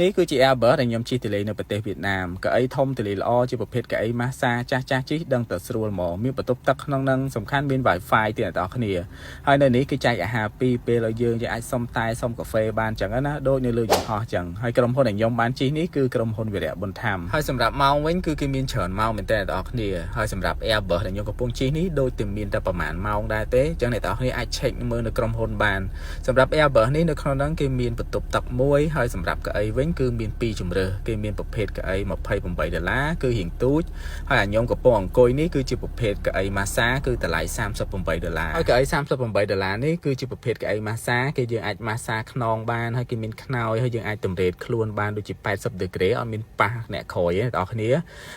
នេះគឺជា Airbus ដែលខ្ញុំជិះទៅលេងនៅប្រទេសវៀតណាមកៅអីធំទលេល្អជាប្រភេទកៅអីម៉ាសាចាស់ចាស់ជិះដឹងតែស្រួលហ្មងមានបន្ទប់ទឹកក្នុងនឹងសំខាន់មាន Wi-Fi ទៀតអ្នកនរគ្នាហើយនៅនេះគេចែកអាហារពីរពេលឲ្យយើងយើងអាចសុំតែសុំកាហ្វេបានចឹងណាដូចនៅលើយន្តហោះចឹងហើយក្រុមហ៊ុនដែលខ្ញុំបានជិះនេះគឺក្រុមហ៊ុនវីរៈប៊ុនថាំហើយសម្រាប់ម៉ោងវិញគឺគេមានច្រើនម៉ោងមែនតើអ្នកនរគ្នាហើយសម្រាប់ Airbus ដែលខ្ញុំកំពុងជិះនេះដូចតែមានតែប្រហែលម៉ោងដែរទេចឹងអ្នកនរគ្នាអាច check មើលនៅក្រុមហ៊ុនបានសម្រាប់ Airbus នេះនៅក្នុងហ្នឹងគេមានបន្ទប់ទឹកមួយហើយសម្រាប់កៅអីវិញគឺមានពីរជម្រើសគេមានប្រភេទកៅអី28ដុល្លារគឺរៀងទូចហើយអាខ្ញុំកំពុងអង្គុយនេះគឺជាប្រភេទកៅអីម៉ាសាគឺតម្លៃ38ដុល្លារហើយកៅអី38ដុល្លារនេះគឺជាប្រភេទកៅអីម៉ាសាគេយើងអាចម៉ាសាខ្នងបានហើយគេមានខ្នើយហើយយើងអាចតម្រេតខ្លួនបានដូចជា80 degree អត់មានប៉ះអ្នកក្រោយទេអ្នកនរគ្នា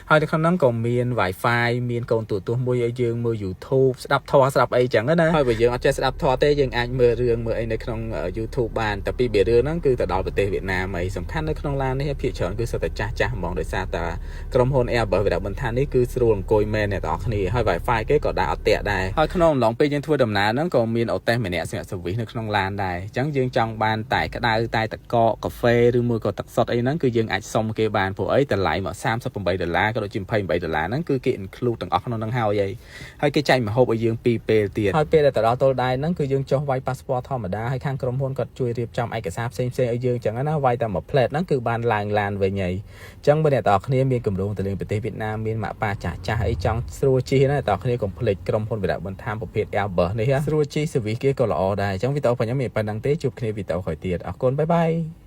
ហើយនៅក្នុងហ្នឹងក៏មាន Wi-Fi មានកូនទូរទស្សន៍មួយឲ្យយើងមើល YouTube ស្ដាប់ធម៌ស្ដាប់អីចឹងណាហើយបើយើងអត់ចេះស្ដាប់ធម៌ទេយើងអាចមើលរឿងមើលអីនៅក្នុង YouTube បានតែពីរឿងហ្នឹងគឺទៅដល់ប្រទេសវៀតណាមអីសំខាន់នៅក្នុងឡាននេះភាគច្រើនគឺសុទ្ធតែចាស់ចាស់ហ្មងដោយសារតែក្រុមហ៊ុន Airbus វីរៈបន្ថានេះគឺស្រួលអង្គុយមែនអ្នកទាំងអស់គ្នាហើយ Wi-Fi គេក៏ដាក់អត់តាក់ដែរហើយក្នុងអំឡុងពេលយើងធ្វើដំណើរហ្នឹងក៏មានអូតេសម្នាក់សម្រាប់ service នៅក្នុងឡានដែរអញ្ចឹងយើងចង់បានតែក្តៅតែតកកកាហ្វេឬមួយក៏ទឹកសុទ្ធអីហ្នឹងគឺយើងអាចសុំគេបានព្រោះអីតម្លៃមក38ដុល្លារក៏ដូចជា28ដុល្លារហ្នឹងគឺគេ include ទាំងអស់ក្នុងហ្នឹងហើយហើយគេចែកម្ហូបឲ្យយើងពីរពេលទៀតហើយពេលដែលទៅដល់ទល់ដែនហ្នឹងគឺយើងចុះវាយ passport ធម្មតាហើយខាងក្រុមហ៊ុនគាត់ជួយរៀបចំឯកសារផ្សេងៗឲ្យយើងអញ្ចឹងណាវាយតែមួយផ្លែតហ្នឹងគឺបានឡើងឡានវិញហើយអញ្ចឹងបើអ្នកទាំងអស់គ្នាមានគម្រោងទៅលេងប្រទេសវៀតណាមមានម៉ាក់ប៉ាចាស់ចាស់អីចង់ស្រួលជិះណាអ្នកទាំងអស់គ្នាកុំភ្លេចក្រុមហ៊ុនវីរៈបន្ថែមប្រភេទ Airbus នេះស្រួលជិះ service គេក៏ល្អដែរអញ្ចឹងវីដេអូរបស់ខ្ញុំមានប៉ុណ្ណឹងទេជួបគ្នាវីដេអូក្រោយទៀតអរគុណ bye bye.